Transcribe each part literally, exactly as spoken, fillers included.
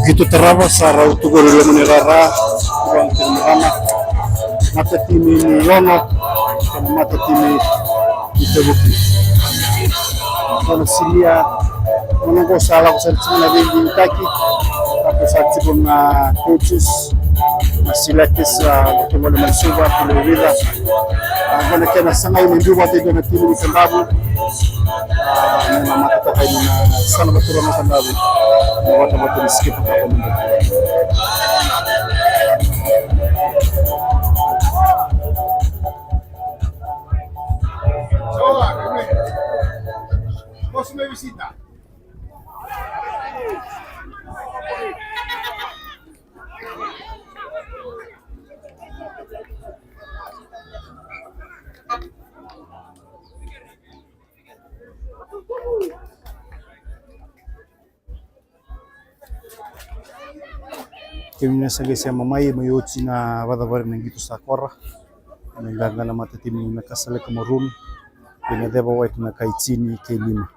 Qito tarava sa rau tu qori loma ni rara, rau tu na rara. Matatimi ni Ono kei na matatimi ni Tavuki. Dua na silia, na noqu sa lako sa tiko na veidinitaki. Lako sa tiko na coaches, na selectors, a, ko Togole mai Suva, ko Lewica. A, dua na kena sagai me biu vata e dua na timi ni Kadavu. A, me na matata kai ni na sana vatura na Kadavu. Na vatavata ni skipa ka vata. Posso me visitar? Kemuni na sa qai sema mai, mai oti na vacavari na qito sa kora. Me qaqa na matatimi na Kasaleka Maroon. Kei na ceva white na kai tini kei lima.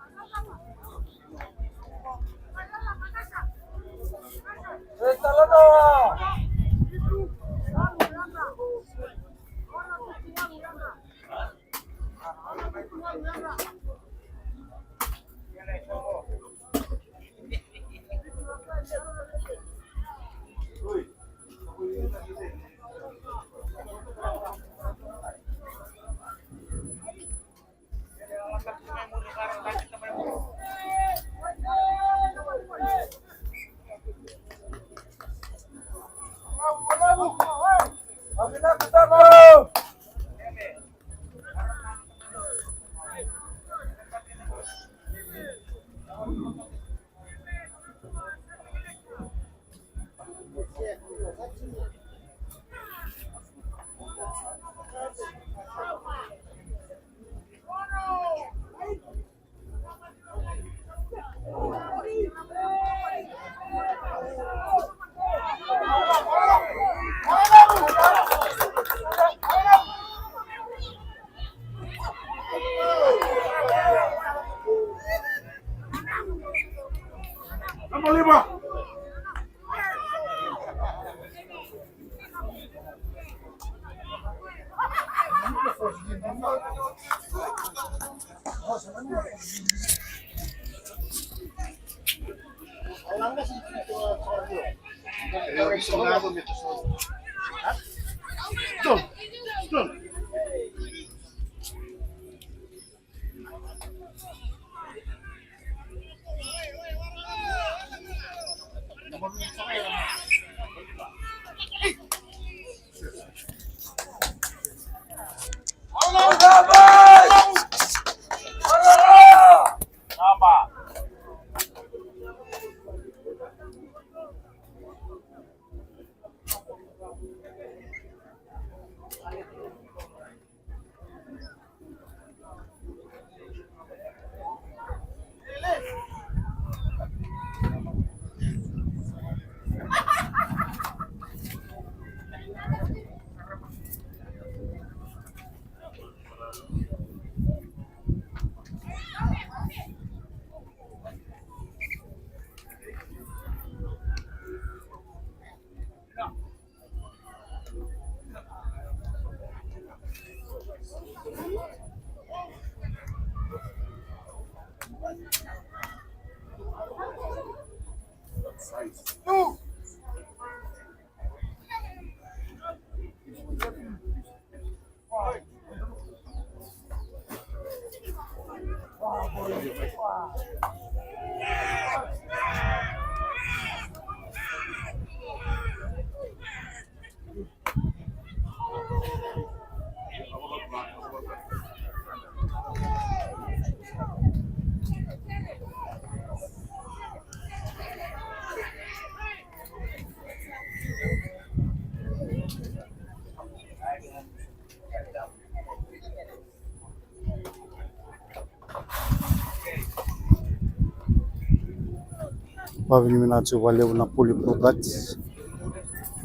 Vakavinavinaka tiko vakalevu na Poly Products,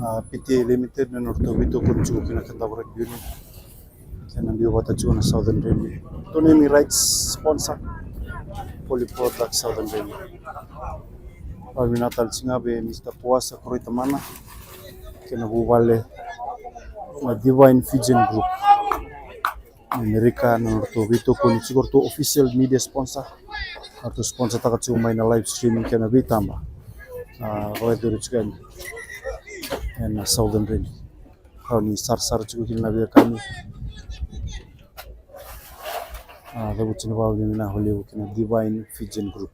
a, P T A Limited, na nodratou veitokoni tiko kina Kadavu Rugby Union. Kena biu vata tiko na Southern Rugby. Tou name rights sponsor, Poly Products, Southern Rugby. Vakavinavinaka tale tiko ga vei Mister Puasa Koroitamana kei na vuvale na Divine Fijian Group. Amerika, na nodratou veitokoni tiko, ratou official media sponsor. Ratou sponsor taka tiko mai na live streaming kei na veitaba. A, vakayacori tiko yani ena Southern Rugby. Rawa ni sarasara tiko kina na veiwekani. A, cavuti na vakavinavinaka vakalevu kina Divine Fijian Group.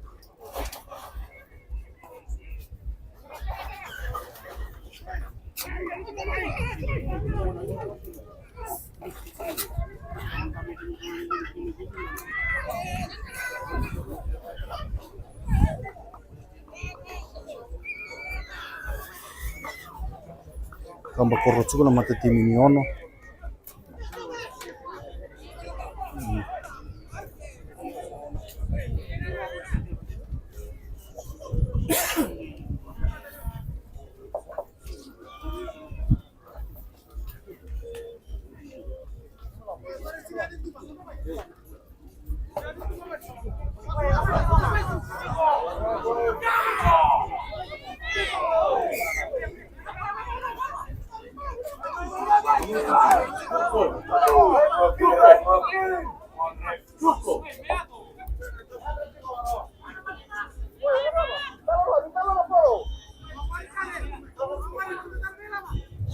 Kaba koro tiko na matatimi ni Ono.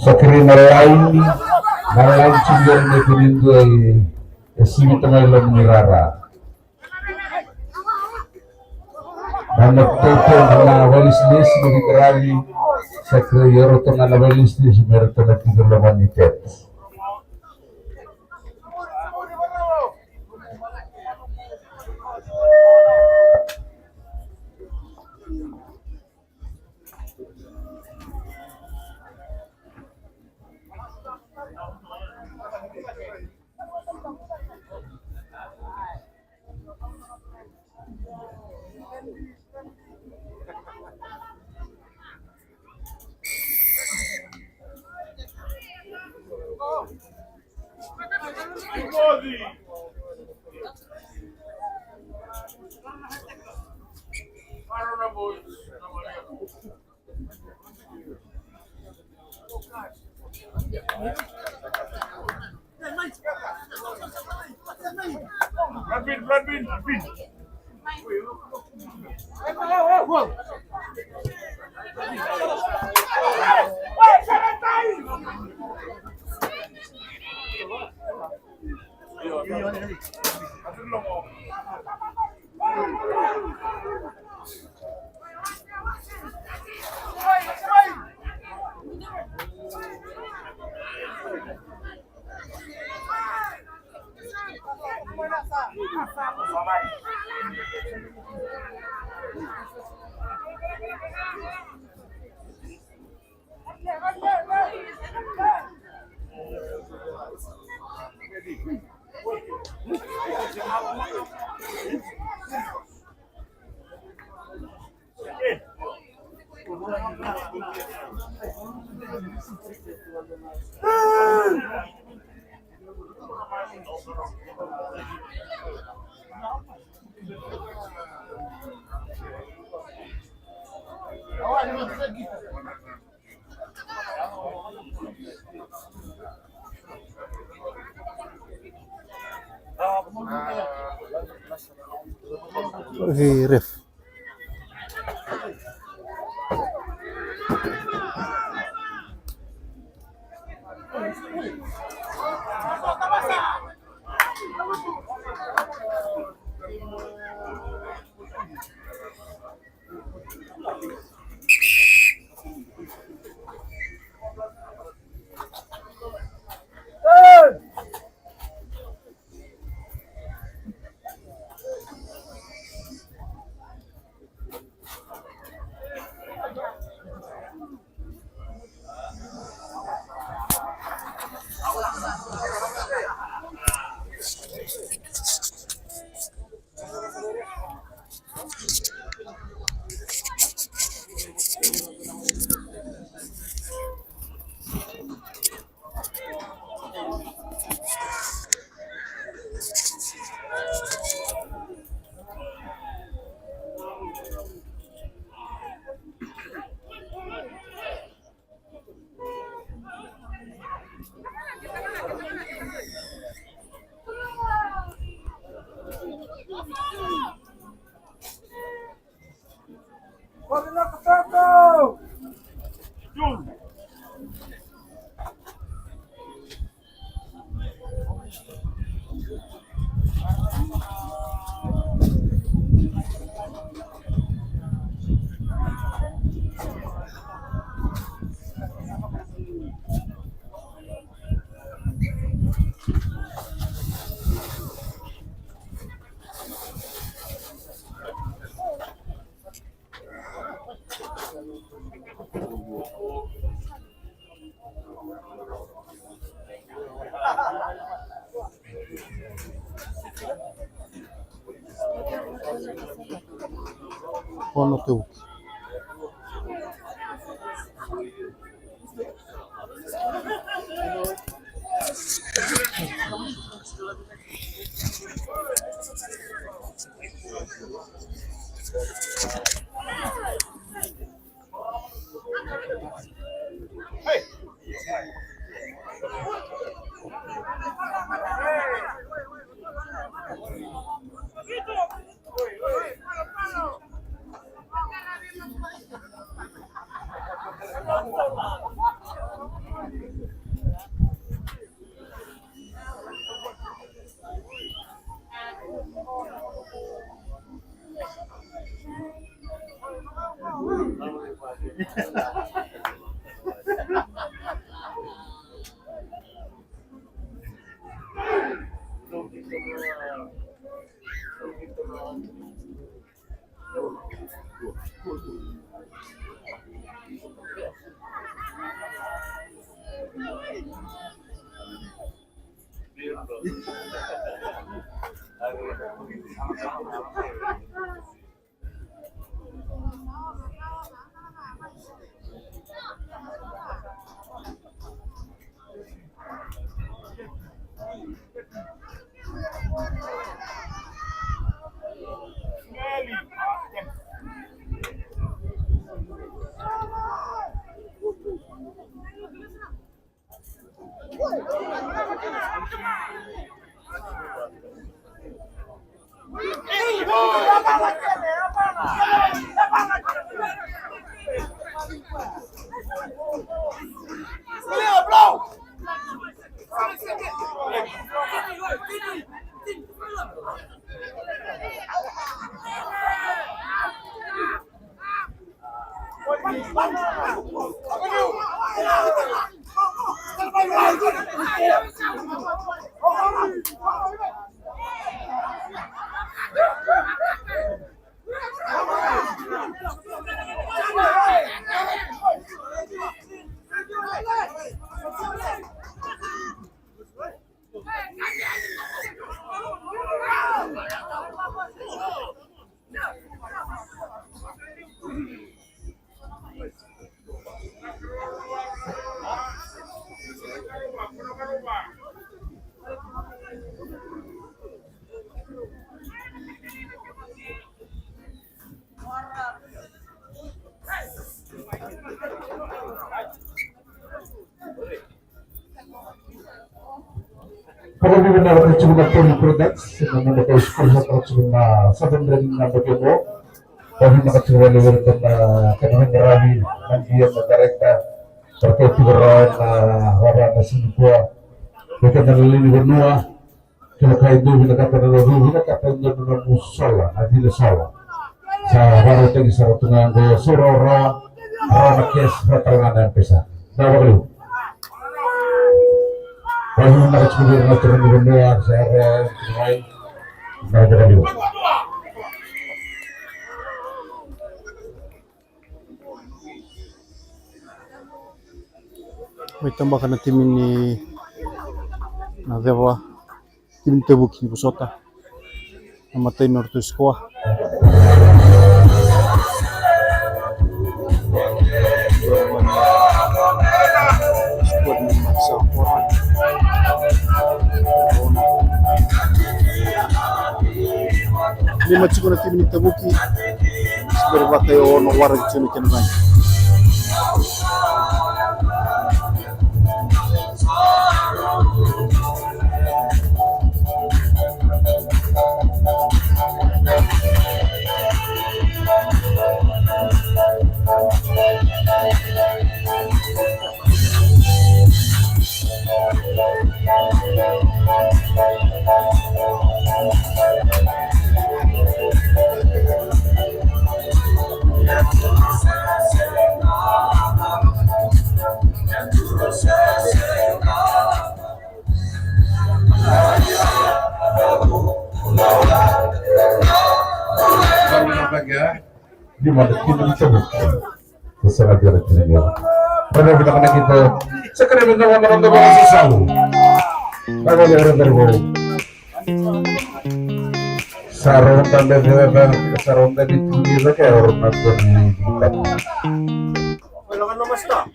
Sa kerei na laini, na laini tiko qori me kua ni dua e, e sivita mai loma ni rara. Na, na toto na valesilesi me vikarari, sa kerei o ratou ga na valesilesi me ratou na tiko loma ni tete. Okay, ref. Ono tau. Vakavinaka tiko na Tony Products, na nona kai sponsor tiko na Southern Red na Bakemo. Vakavinaka tiko vale vale tona kena veiqaravi na dia na director. Vakavinaka tiko rawa na vara na sinikua. Vakavinaka na lini vanua. Kila ka e dua vinakata na noqu vinakata e dua na nomu sola, na cina sola. Sa vakarautaki sara tu ga qo, sa rawa, rawa na cash, rawa tale ga na M-PAiSA. Na vakaliu. Vakaliu na ka tiko vei ira na turaga ni vanua, sa rawa tiko mai. Na vakaliu. Mai tabaka na timi ni Naceva, timi ni Tavuki ni vosota. Na matai ni nodratou sikoa. Lima tiko na timi ni Tavuki. Sikori vata e ono, waraki tiko na kena cagi. Ni mada kina ni tabu. Ko sa na dela tini ni. Rada vinaka na kito. Sa kare vinaka na rada vinaka sa sau. Rada vinaka na rada vinaka. Sa rauta beka, sa rauta ni tu ni cake, au rauta ni tu ni cake.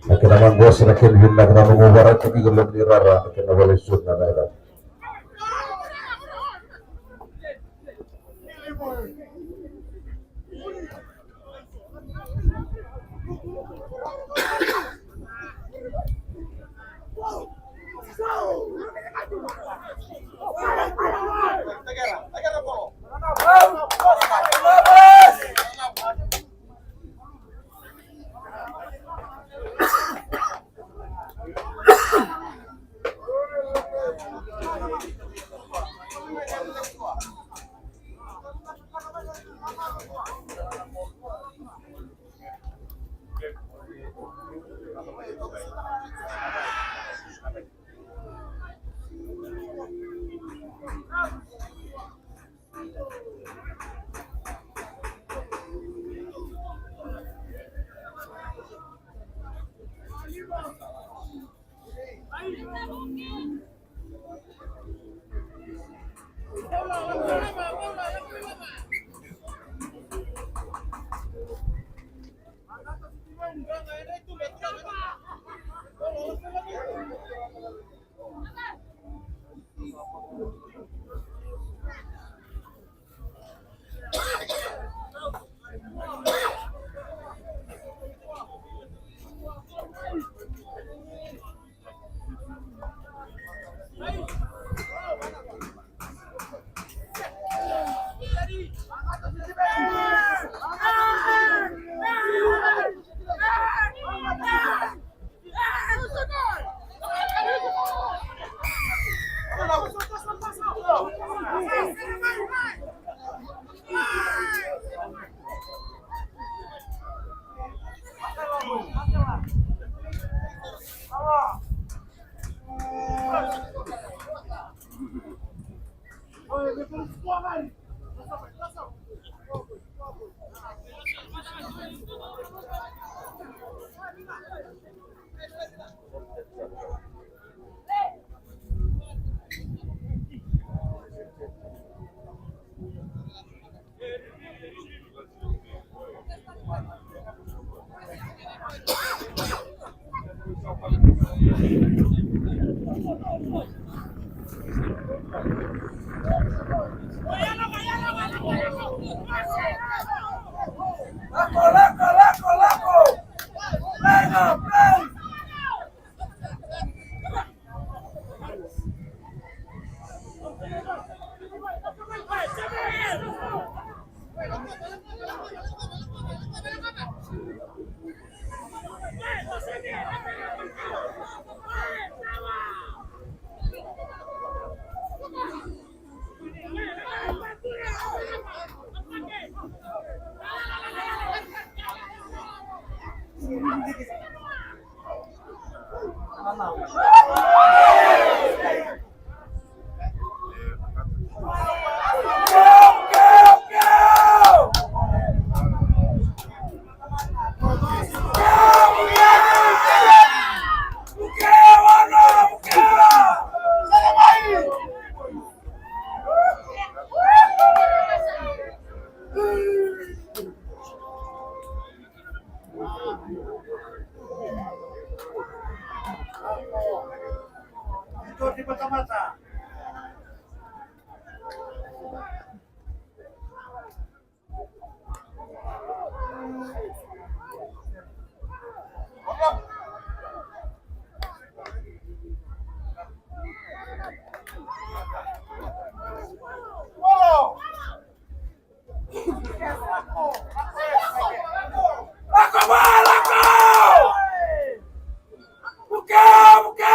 Na kena maqosa, na kena vinaka, na nomu vara tu ni ka lomani rara, na kena vale suna na ira. Lako, lako, lako, lako. Line up, play. Lako, lako! Buka, buka!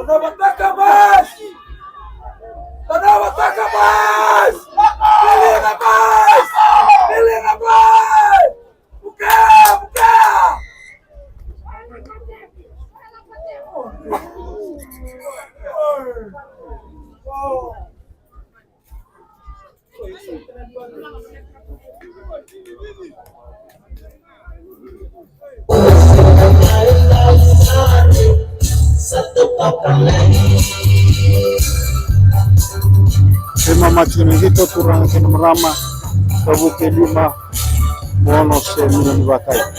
Não ataca mais! Não ataca mais! Belina mais! Belina mais! Buka! Buka! Keimami tiko ni qito, turaga kei na marama, cavuke lima, ono se milioni vakayago.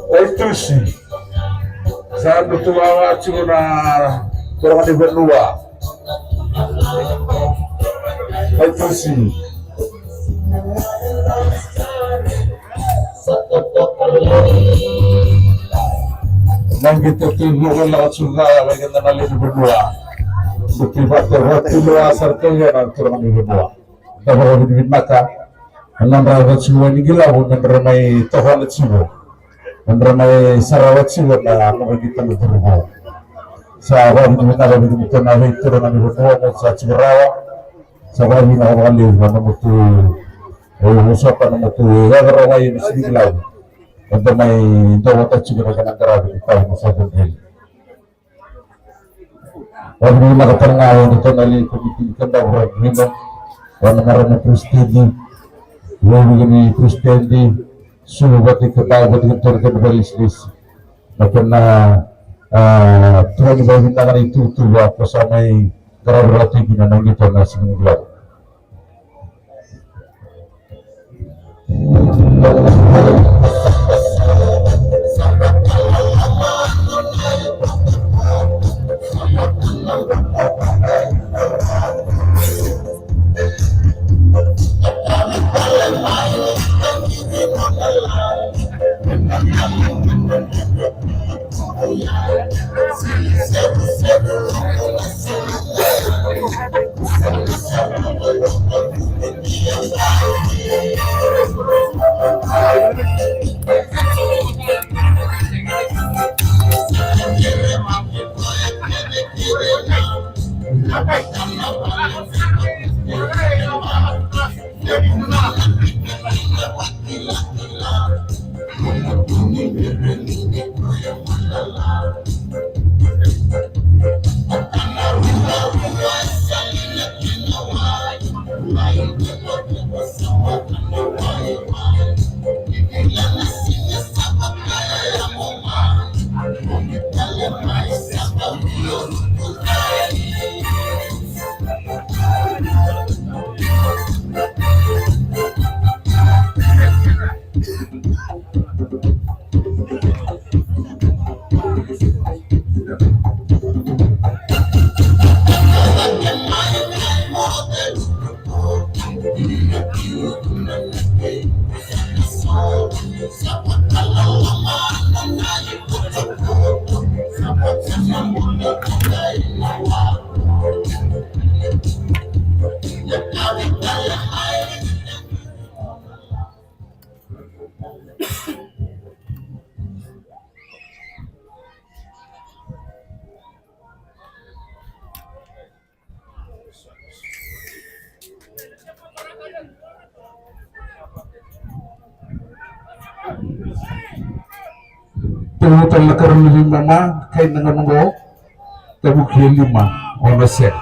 Vaitusi. Sa dau tu wawa tiko na turaga ni vanua. Vaitusi. Na qito tu vuka na ka tu ga, vei keda na lewe ni vanua. Sa tu vata, vata tu ga, sa tu ga na turaga ni vanua. Da vakavinavinaka na nodra vakaciwa ni qilavo, nodra mai tokona tiko, nodra mai sarawa tiko na nodra qito na cauravou. Sa vakavinavinaka vei kemuni na veituraga ni vanua, mo sa tiko rawa. Sa vakavinavinaka vakalevu na nomudou, e, vosota na nomudou yaco rawa mai na siga ni qilavo. Eda mai dua vata tiko na kena qaravi ni tau na Southern Hill. Vakavinavinaka tale ga vei iratou na lewe ni komiti ni Kadavu Rugby Union, vua na marama president, vua na vei president, Sulu vata kei Kadavu vata kei na tou na kena vakalesilesi. Na kena, a, turaga ni vakavinavinaka na ituvatuva ko sa mai qaravi rawa tiko kina na qito na siga ni qilavo. Tevu tale na karua ni veimama, kai na gauna oqo, tevuki e lima, ono sere.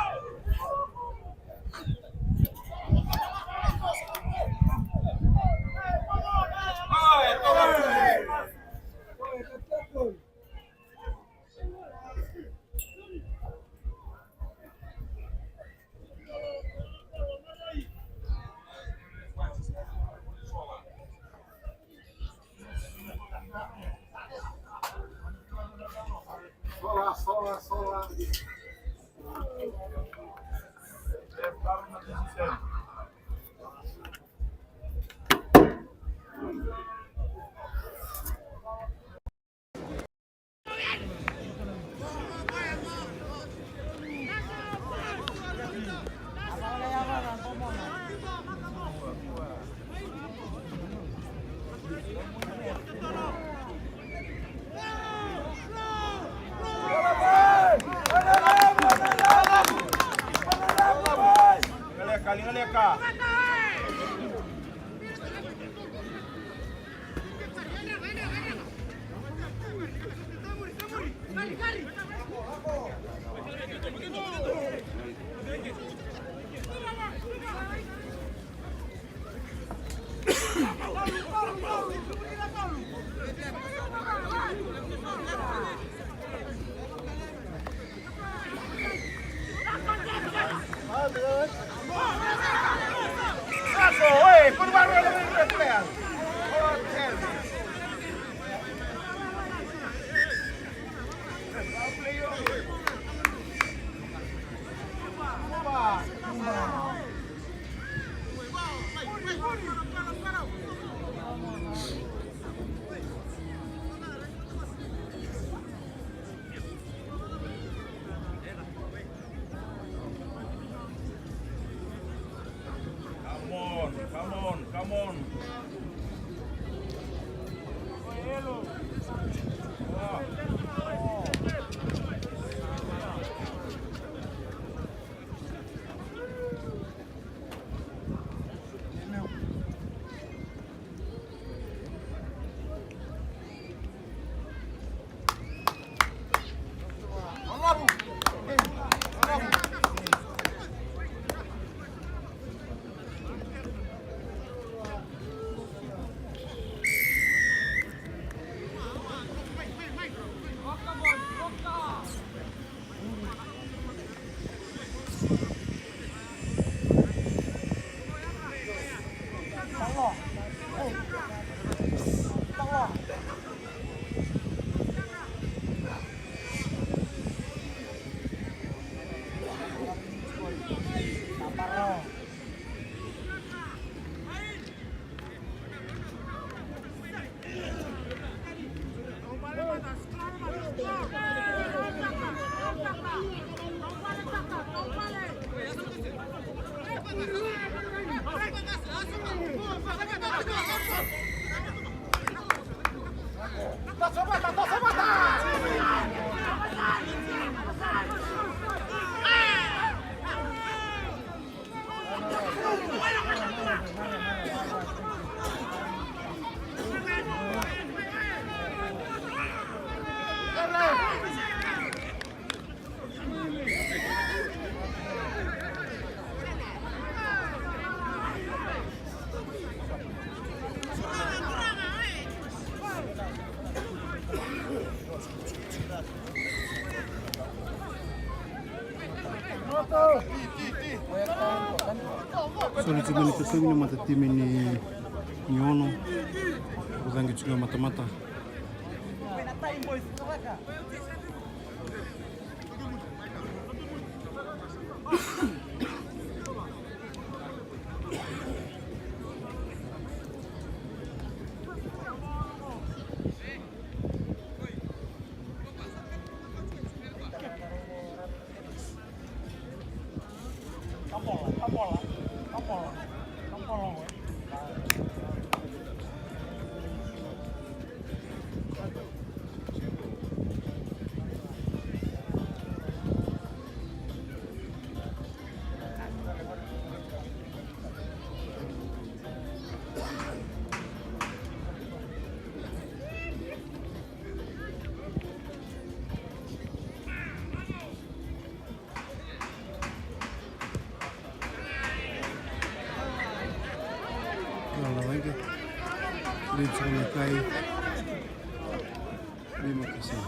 Kaligaleka. Come on, come on, come on. Soli tiko mai ni totogi ni matatimi ni, ni Ono. Ko cagi tiko ga matamata. Lala wake. Lead tiko na kai. Lima percent.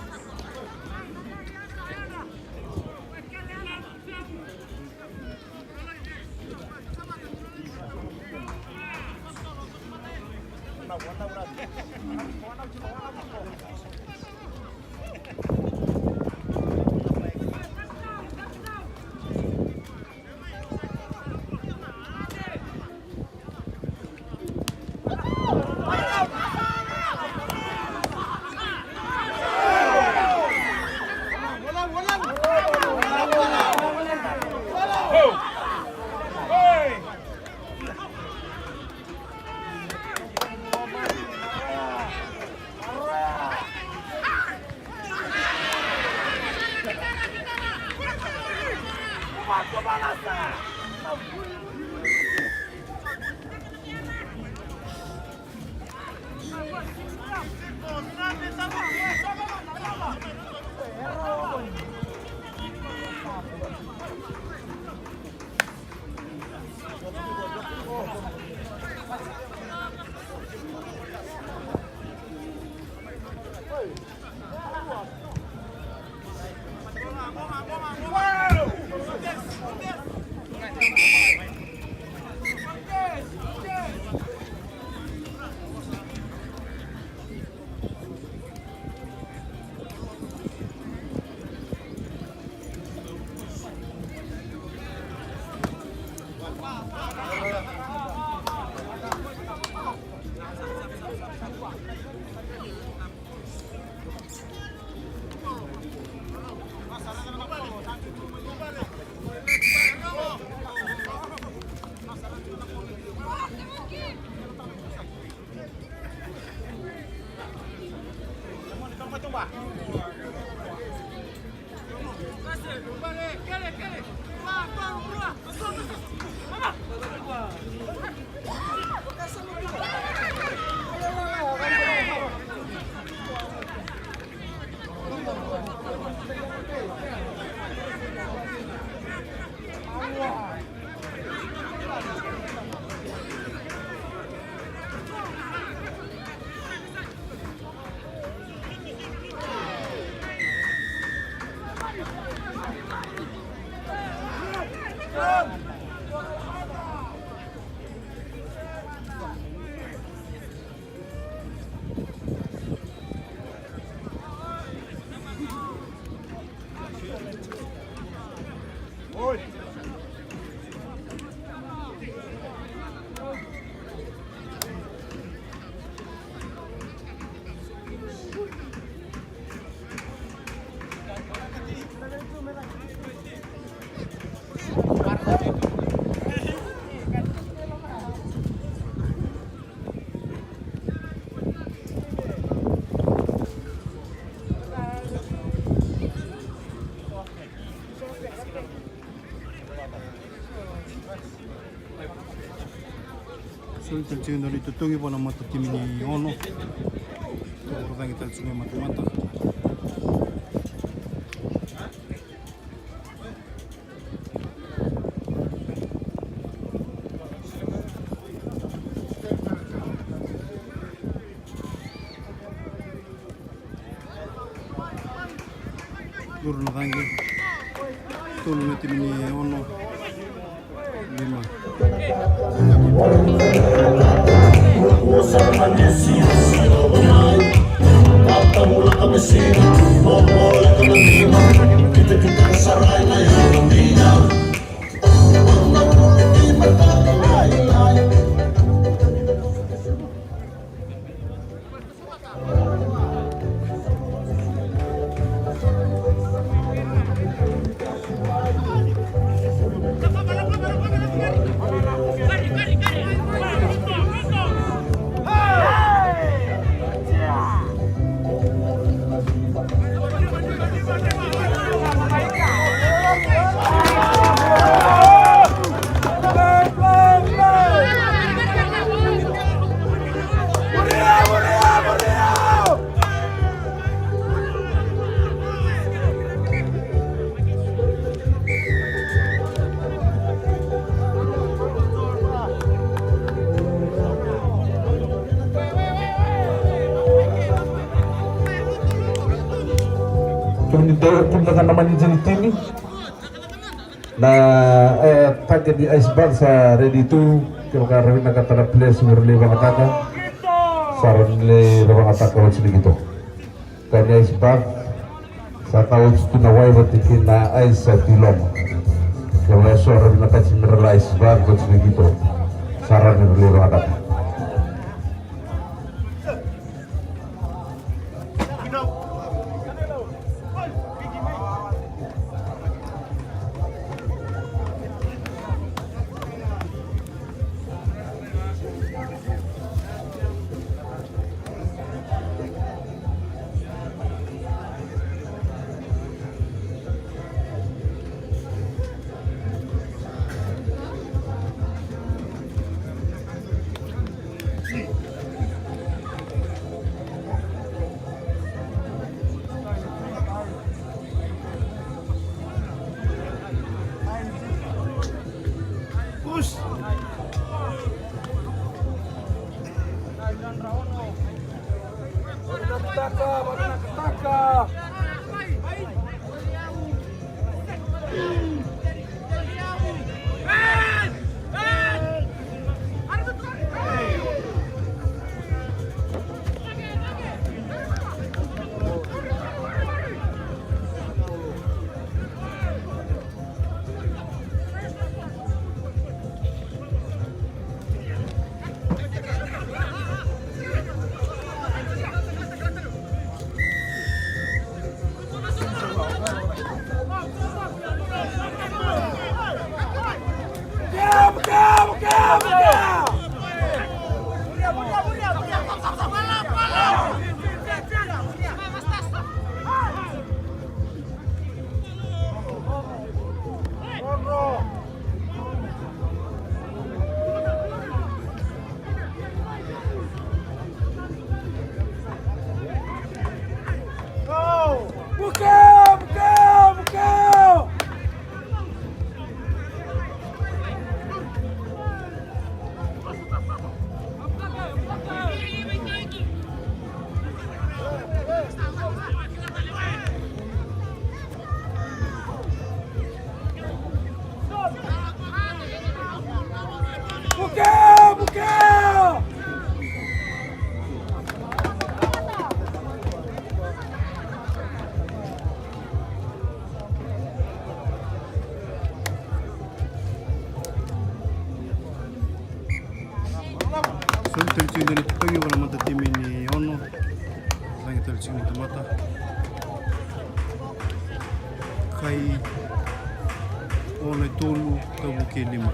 Soli tale tiko e dua na itotogi vua na matatimi ni Ono. Tokoro cake tale tiko e matamata. Curu na caqe. Tolu na timi ni Ono. Lima. Kemuni dau kidavaka na maniji ni timi. Na, e, target ni ice bath sa ready tu. Kevaka ra vinakata na players me ra lai vakayagataka, sa ra lai vakayagataka oti ni qito. Ka ni ice bath sa ka oti tu na wai vata kei na ice sa tu i loma. Kevaka eso ra vinakati me ra lai ice bath oti ni qito, sa ra lai vakayagataka. Soli tale tiko e dua na itotogi vua na matatimi ni Ono. Lagi tale tiko ni tamata. Kai ono e tolu, tavuke lima.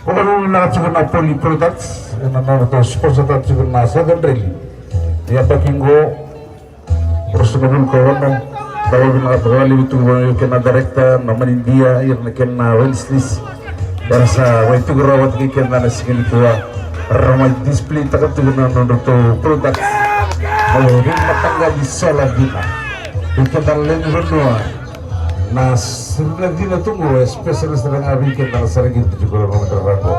Vakavinavinaka tiko na Poly Products ena nodratou sponsor taka tiko na Southern Rally. Ia, yabaki qo, ruasagavulu ka ono, da vakavinavinaka vakalevu tiko vua na kena director, na manidia, ira na kena Wesley's. Era sa mai tiko rawa vata kei keda na siga nikua. Ra mai display taka tiko na nodratou products. Mai veimataqali sola dina. Vei keda na lewe ni vanua. Na sere na cina tu qo, especially sara ga vei keda na sara qito tiko na noda vaqo.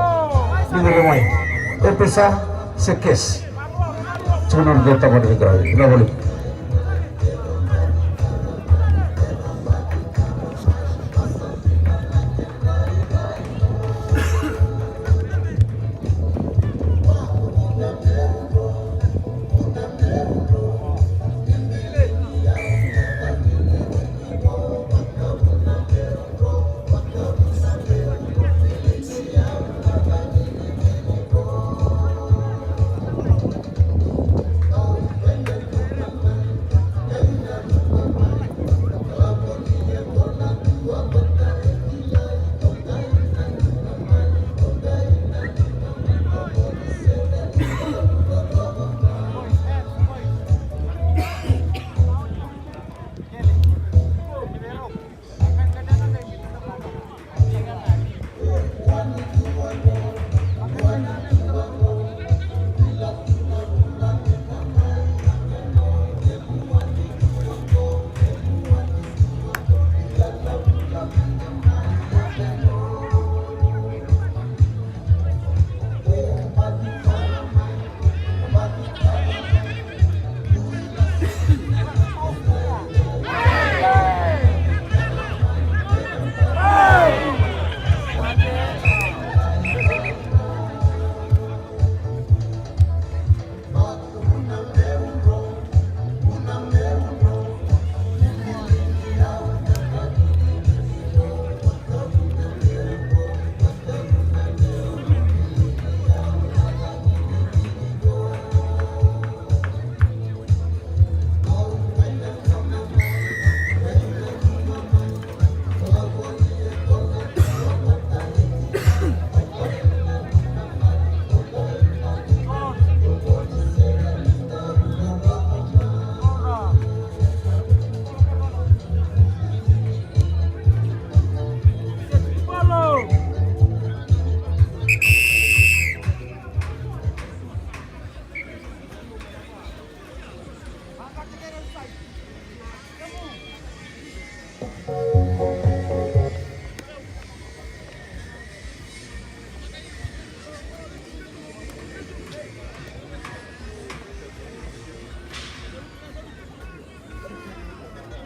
Ni da mai. E pesa se cash. Tiko na noda tavana vei keda. Vinaka vakalevu.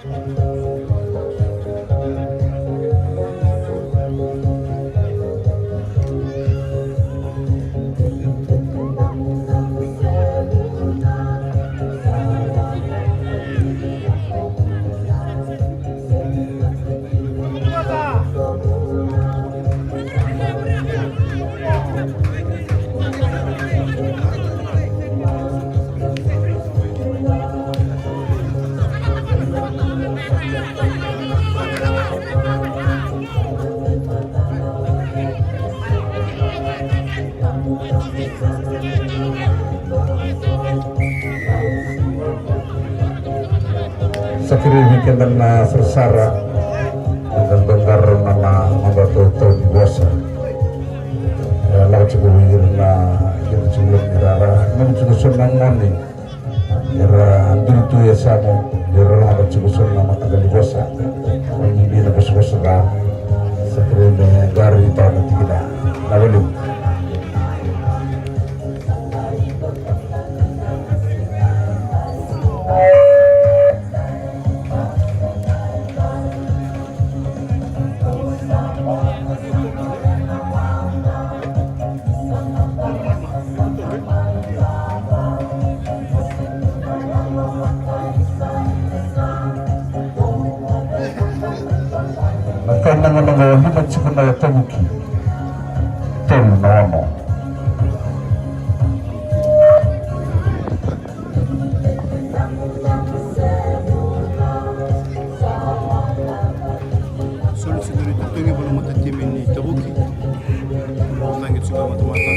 Sa kerei vei keda na sarasara, eda dau qara na noda tautau ni vosa. E lako tiko vei ira na, ira tiko ni rara, na tiko so na gone. Era duri tu e yasamu, era rogoca tiko so na mataqali vosa. Ni dina vosavosa ca. Sa kerei me qaravi tau na tikina. Na valiu. Na kai naganaga o lima tiko na tavuki, tolu na ono. Soli tiko ni totogi vua na matatimi ni tavuki. Tagi tiko matamata.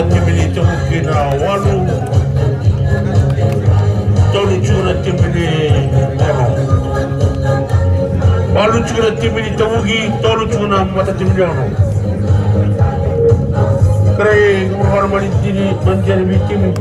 Timi ni Tavuki na walu, tolu tiko na timi ni Ono. Walu tiko na timi ni Tavuki, tolu tiko na matatimi ni Ono. Kerei, vakarogo mani tini, mani tini vei timi.